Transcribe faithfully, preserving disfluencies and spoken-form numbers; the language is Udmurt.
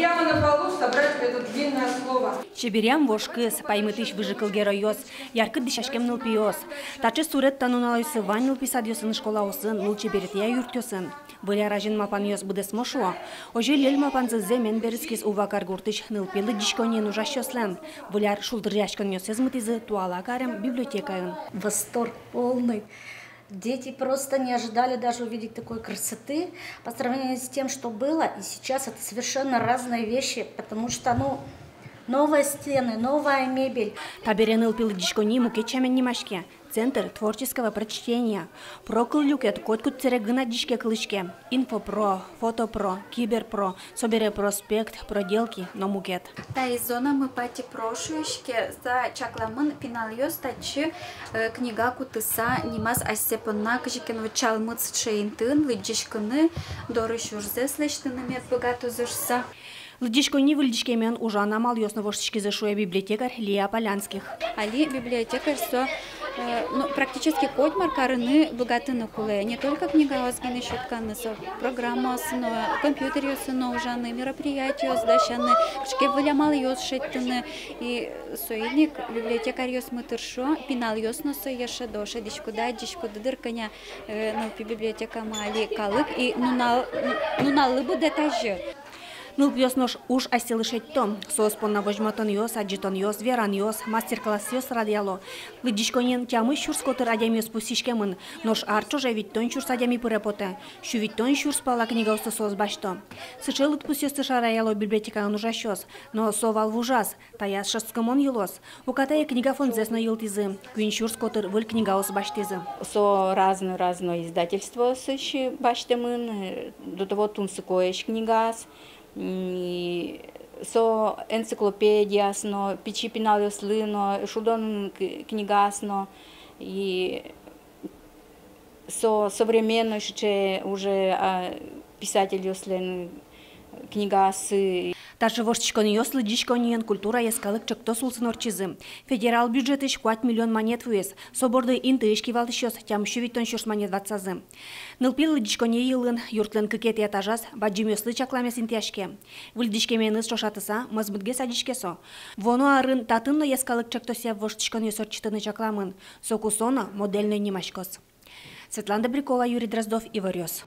Прямо на полу собрать в это длинное слово. Чеберъям вож кыз, паймытӥсь выжыкыл геройёс, яркыт дӥсяськем нылпиос. Таӵе сурет та нуналъёсы вань нылпи садъёсын, школаосын, лулчеберетъя юртъёсын. Выль ар азьын малпанъёс быдэсмо, шуо. Озьы льӧль малпанзы зэмен берытскиз Увакар гуртысь нылпи лыдӟиськонниын ужасьёслэн. Выль ар шулдыръяськонъёссэс мытӥзы туала карем библиотекаын. Восторг полный. Дети просто не ожидали даже увидеть такой красоты по сравнению с тем, что было. И сейчас это совершенно разные вещи, потому что, ну, новые стены, новая мебель. Табере нылпи лыдӟиськонни мукет сямен нимаське: Центр творческого прочтения. Про кыл люкет котькуд церегын адӟиське, кылӥське: инфопро, фотопро, киберпро, собере проспект, проделки но мукет. Таиз зонамы пати про шуиське, со чакламын: пиналъёс татчы, э, книга кутыса, нимаз асьсэ понна кызьы ке но вот чалмыт сыӵе интыын лыдӟиськыны, доры сюрсэс лэсьтыны мед быгатозы шуыса. Лыдӟиськонни выльдӥськемен ужан амалъёс но воштӥськизы, шуэ библиотекарь Лия Полянских. Али библиотекарь со, э, ну, практически котьмар карыны быгатыны кулэ. Не только книгаос гинэ сётканы, со программаосын но, компьютеръёсын но ужаны, мероприятиос дасяны, кыӵе ке выль амалъёс шедьтыны. И соин ик библиотекарьёсмы тыршо, пиналъёс но сое шӧдо, шӧдӥськоды, адӟиськоды дыр кӧня, э, нылпи библиотекамы али калык, и нунал-, нуналлы быдэ тазьы. Нылпиос нош уж асьсэлы шедьто. Соос понна возьматонъёс, адӟытонъёс, веранъёс, мастер-классъёс радъяло. Лыдӟиськонниын тямыс сюрс котыр адямиос пусйиськемын, нош ар ӵоже витьтон сюрс адями пыре потэ. Сю витьтон сюрс пала книгаосты соос басьто. Сыӵе лыдпусъёсты шараяло библиотекаын ужасьёс, но со вал вужаз, таяз шӧдскымон йылоз. Уката ик книга фондзэс но йылтӥзы, куинь сюрс котыр выль книгаос басьтӥзы. Со разной-разной издательствоосысь басьтэмын, э, до того тунсыкоесь книгаос, м, и со энциклопедияос но, пичи пиналъёслы но, шудон к-, книгаос но, и со современной сыӵе уже, а, писательёслэн книгаоссы. Таӵе воштӥськонъёс лыдӟиськонниын «Культура» йӧскалык ӵектос улсын ортчизы. Федерал бюджетысь куать миллион манет вуиз. Со борды интыысь кивалтӥсьёс тямыс сю витьтон сюрс манет ватсазы. Нылпи лыдӟиськонни йылын юртлэн кыкетӥ этажаз бадӟымъёслы чакламез интыяське. Выльдӥськеменыз ӵошатыса, мӧзмытгес адӟиське со. Вуоно арын татын но йӧскалык ӵектосъя воштӥськонъёс ортчытыны чакламын. Соку со но модельной нимаськоз. Светлана Добрякова, Юрий Дроздов, «Иворъёс».